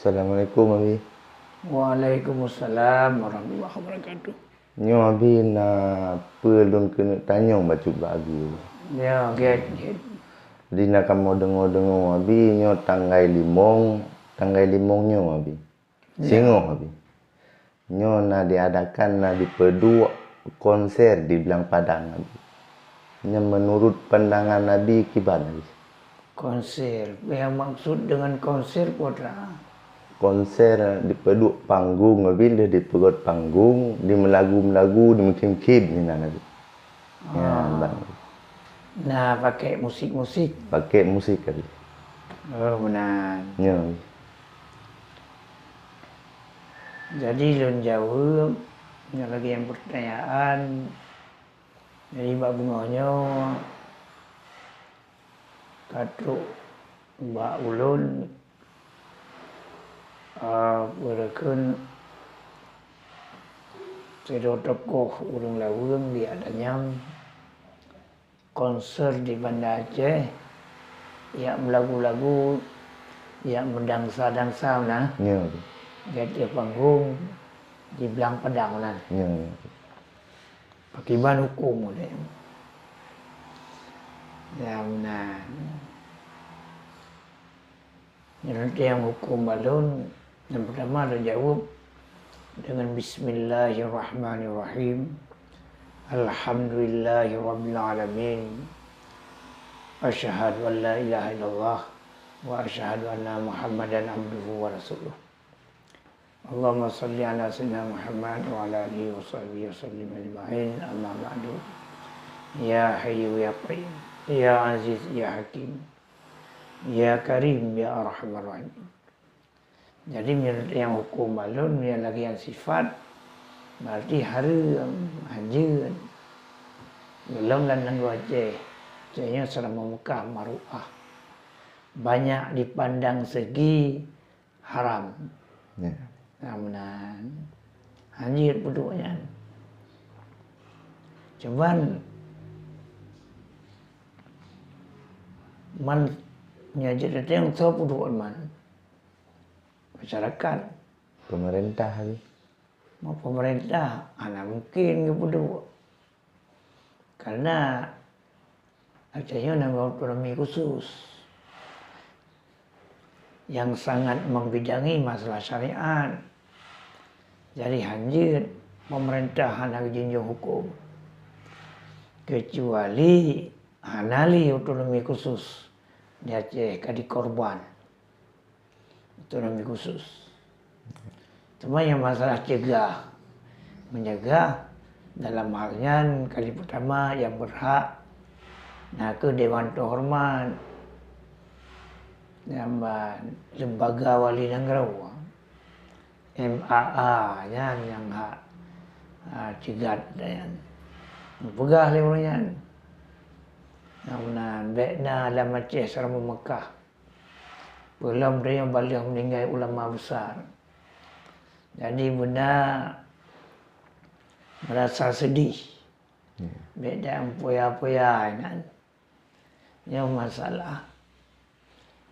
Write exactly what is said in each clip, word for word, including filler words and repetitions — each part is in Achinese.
Assalamualaikum, Abi. Waalaikumsalam warahmatullahi wabarakatuh. Nyoe, Abi, na peue lôn keuneuk tanyong bacut bak Abi. Ya, gét, gét. Di na kamoe deungoe-deungoe, Abi, nyoe tanggai limong, tanggai limong nyoe, Abi. Ya. Singoh, Abi. Nyoe na diadakan, na dipeuduek konser di Blang Padang, Abi. Nyan meunurot pandangan Abi kiban, Abi? Konser. Nyang maksud deungon konser peue teuma? Konser dipeuduek panggong, Abi, lheueh dipeugöt panggong, dimeulagu-meulagu, dimeukhém-khém sinan, Abi. Nyan, ah, ban. Na pakai musik-musik? Pakai musik, Abi. Oh, meunan. Nyan. Jadi lôn jaweueb, nyoe lagèe nyang peurtanyaan. Jadi bak bunoe nyoe ka trok bak ulôn, a, beureukheun sidroe tokoh ureueng Laweueng di Adanyam. Konser di Banda Aceh, jak meulagu-lagu, jak meudansa-dansa meunan. Ya. Di ateueh panggong di Blang Padang meunan. Ya, ya. Pakiban huköm ulèe. Ya, meunan. Nyan teuh nyang huköm bak lôn, nyang peurtama lôn jaweueb deungon bismillahirrahmanirrahim. Alhamdulillahirabbil alamin. Asyhadu an la ilaha illallah wa asyhadu anna Muhammadan abduhu wa rasuluh. Allahumma shalli ala sayyidina Muhammad wa ala alihi wa sahbihi wa sallim ajma'in. Amma ba'du. Ya Hayyu ya Qayyum, ya Aziz ya Hakim. Ya Karim, ya Arhamar Rahimin. Jadi, meunyoe nyang huköm bak lôn, meunyoe lagèe nyang sifat, berarti hareuem, hanjeuet. Gohlom lam nanggroe Aceh, Aceh nyoe seuramoe Meukah, maru'ah. Banyak dipandang segi haram. Ya. Nah, meunan. Hanjeuet peuduek nyan. Cuman, Man, nyoe jeuet teuntèe soe peuduek man? Masyarakat. Pemerintah lagi. Mau pemerintah, hana mungkin geupeuduek. Karena Aceh nyoe nanggroe otonomi khusus yang sangat membidangi masalah syariat. Jadi, hanjeuet pemerintah hana geujunjung huköm. Kecuali hana lé otonomi khusus di Aceh ka dikorban. Otonomi khusus. Cuma nyang masalah cegah, mencegah, dalam hal nyan kali pertama nyang berhak na kheueh Dewan Terhormat, nyang ba lembaga wali nanggroe. M A A nyan nyang hak, ah, ceugat nyan. Peugah lé ureueng nyan. Nyang meunan, bèk na lam Aceh seuramoe Meukah. Peulom tanyoe bak lheueh meuninggai ulama besar. Jadi beuna merasa sedih. Ya. Bèk dan poya-poya nyan. Nyoe masalah.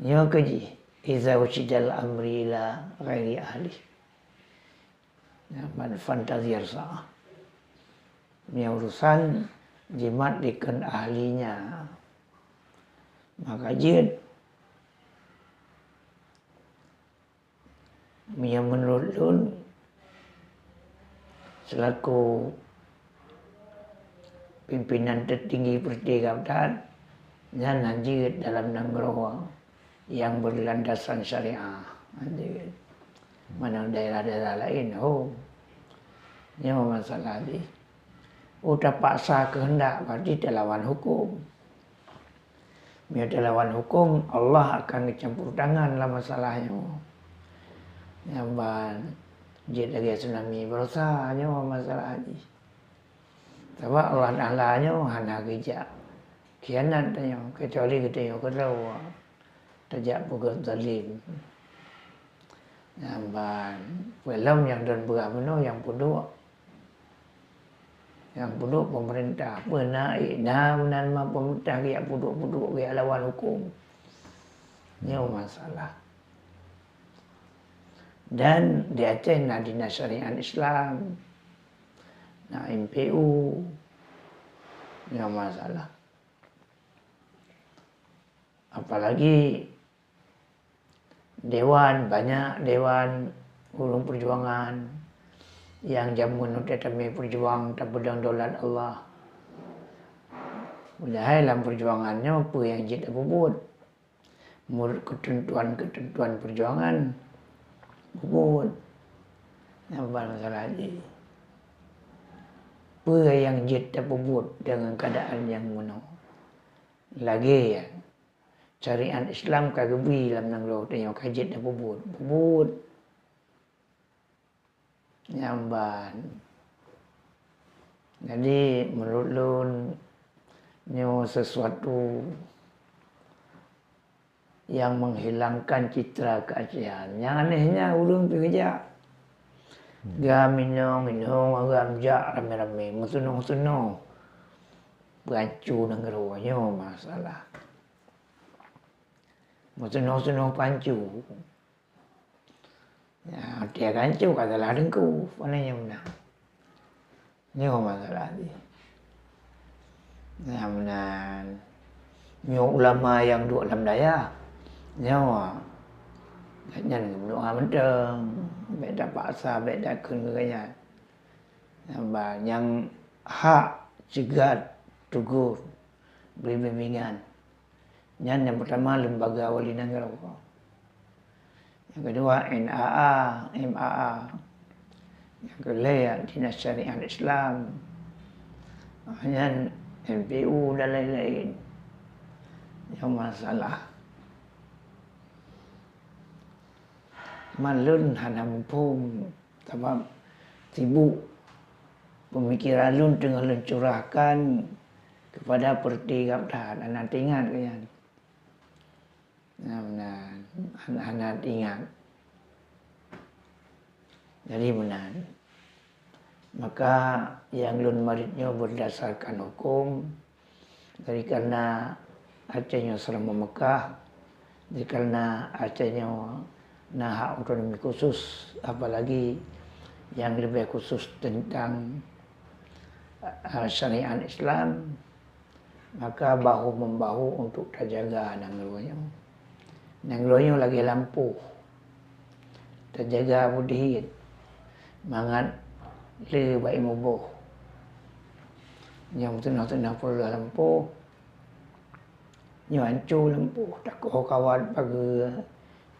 Nyoe keuh jih, iza usidal amri ila ghairi ahli. Ya, man fantazir sa'ah. Nyoe urusan jimat dikeue ahlinya. Maka jeuet. Meunyoe meunurot lôn, selaku pimpinan teutinggi peureuté gabdan, nyan hanjeuet dalam nanggroe nyang beulandasan syariah. Hanjeuet. Manang daerah-daerah laén, ho. Nyoe masalah jih. Oh, tapaksa keuheundak, berarti talawan huköm. Meunyoe talawan huköm, Allah akan geucampur tangan lam masalah nyoe. Nyang ban jeuet lagèe tsunami baroesa nyoe masalah jih. Sabab Allah Taala nyoe hana geujak khianat tanyoe, kecuali geutanyoe keudroe tajak peugöt zalim. Nyang ban, peulom nyang don beurah bunoe nyang peuduek. Nyang peuduek pemerintah. Peue na, eh, na meunan ma pemerintah geujak peuduek-peuduek geujak lawan huköm. Nyoe masalah. Dan di Aceh na Dinas Syariat Islam, na M P U, nyoe masalah. Apalagi dewan, banyak dewan ureuëng peujuangan nyang jameun watée tamé peujuang tapeudong daulat Allah. Padahai lam peujuangan nyoe peue nyang jeuet tapeubuet? Meunurot keuteuntuan-keuteuntuan peujuangan, peubuet. Nyan ban masalah jih. Peue nyang jeuet tapeubuet deungon keuadaan nyang meunoe? Lagée nyan, syariat Islam ka geubri lam nanggroe tanyoe ka jeuet tapeubuet, peubuet. Nyan ban. Jadi, meunurot lôn, nyoe sesuatu nyang menghilangkan citra keacehan. Nyang aneh nyan ureuëng pih geujak. Hmm. Gam inong-inong, gam jak ramé-ramé, meutunoh-tunoh. Peuancu nanggroe nyoe masalah. Meutunoh-tunoh peuancu. Ya, watée ka ancu ka salah teungku, pane nyang meunan. Nyoe masalah jih. Nyang meunan. Nyoe ulama nyang duek lam dayah. Nyoe. Gobnyan geumeudoá mantong. Bék tapaksa, bék takheun keu gobnyan. Nyang ba, nyang hak ceugat, tegur, bri bimbingan. Nyan nyang peutama lembaga wali nanggroe. Nyang keudua N A A, M A A. Nyang keulhée Dinas Syariat Islam. Nyan M P U dan laén-laén. Nyang masalah. Man lôn hana muphom, sabab sibuk peumikiran lôn teungoh lôn curahkan keupada peureuté gabdhan, hana teuingat keu nyan. Nah, meunan, hana, hana teuingat. Jadi meunan. Maka nyang lôn marit nyoe berdasarkan huköm, dari karena Aceh nyoe seureumoh Meukah, dari karena Aceh nyoe na hak otonomi khusus, apalagi nyang leubeh khusus teuntang, eh, syariat Islam, maka bahu-membahu untuk tajaga nanggroe nyoe. Nanggroe nyoe lagée lampôh. Tajaga beudeuh, mangat le bak ié muboh. Nyang teunoh-teunoh peureuloh lampôh, nyoe anco lampôh, takoh kawat pageue,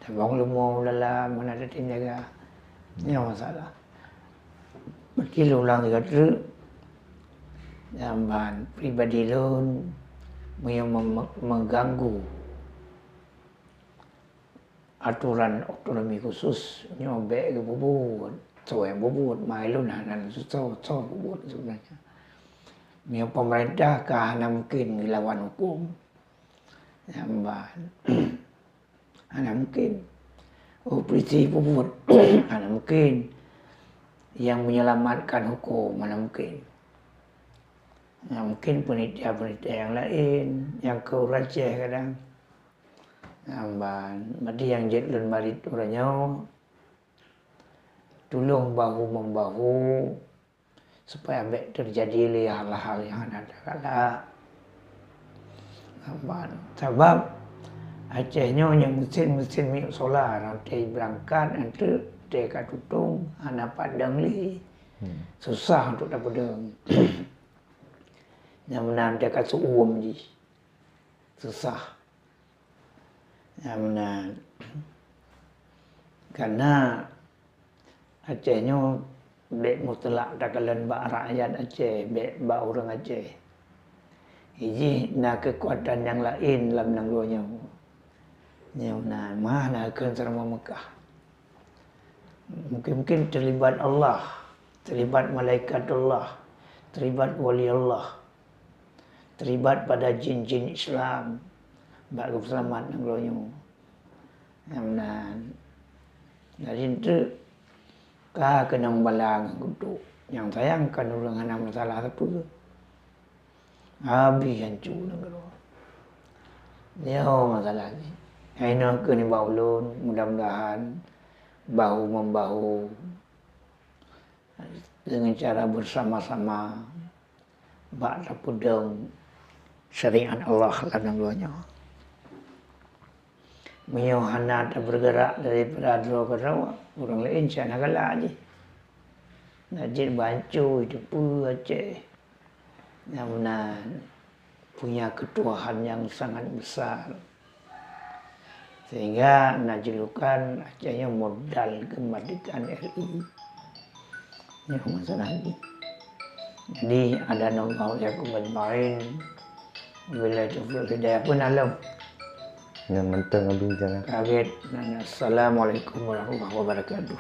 tabong leumo dalam, hana tatem jaga. Nyoe masalah. Berarti lôn ulang sigoe treuk, nyang ban pribadi lôn, meunyoe mem-, mengganggu aturan otonomi khusus nyoe bék geupeubuet. Soe nyang peubuet? Mai lôn hana lôn tutoe soe peubuet sebenarnya. Meunyoe pemerintah ka hana mungken geulawan huköm, nyan ban hana mungken. Oh, polisi peubuet, hana mungken. Nyang menyelamatkan huköm, hana mungken. Hana mungken panitia-panitia nyang laén, nyang keu ureuëng Aceh kadang. Nyan ban, berarti nyang jeuet lôn marit uroe nyoe, tulông bahu-membahu supaya bék teujadi lé hal-hal nyang hana teukalak. Nyan ban, sabab Aceh nyoe nyang meusén-meusén minyeuk solar, watée beurangkat, watée ka tutông, hana padang lé. Hmm. Susah untuk tapeudong. Nyang meunan watée ka seuuem jih. Susah. Nyang meunan. Karena Aceh nyoe bék mutlak takalon bak rakyat Aceh, bék bak ureuëng Aceh. Jih na keukuatan nyang laén lam nanggroe nyoe. Nyoe na, mah na kheun seureumoh Meukah. Mungkin-mungkin terlibat Allah, terlibat malaikat Allah, terlibat wali Allah, terlibat pada jin-jin Islam bak geupeuselamat nanggroe nyoe. Nyang meunan. Jadi, enteuk ka keunong bala ngon kutok. Nyang sayang kan ureuëng hana masalah sapeue. Habéh hanco nanggroe. Nyoe masalah jih. Hai nyoe keuh nibak ulôn, mudah-mudahan bahu-membahu, dengan cara bersama-sama bak tapeudong syariat Allah lam nanggroe nyoe. Meunyoe hana tabeurgeurak daripada droe keudroe, ureuëng laén cit hana galak jih. Na jeuet banco teupeue Aceh. Nyang meunan punya keutuhaan nyang sangat besar. Sehingga na julukan Aceh nyoe modal keumardikaan R I. Nyoe masalah nyoe. Jadi, hadanallahu wa iyyakum ajmain. Wabillahi taufiq wal hidayah. Peue na lom? Nyang mantong abang jalan. Kaget. Assalamualaikum warahmatullahi wabarakatuh.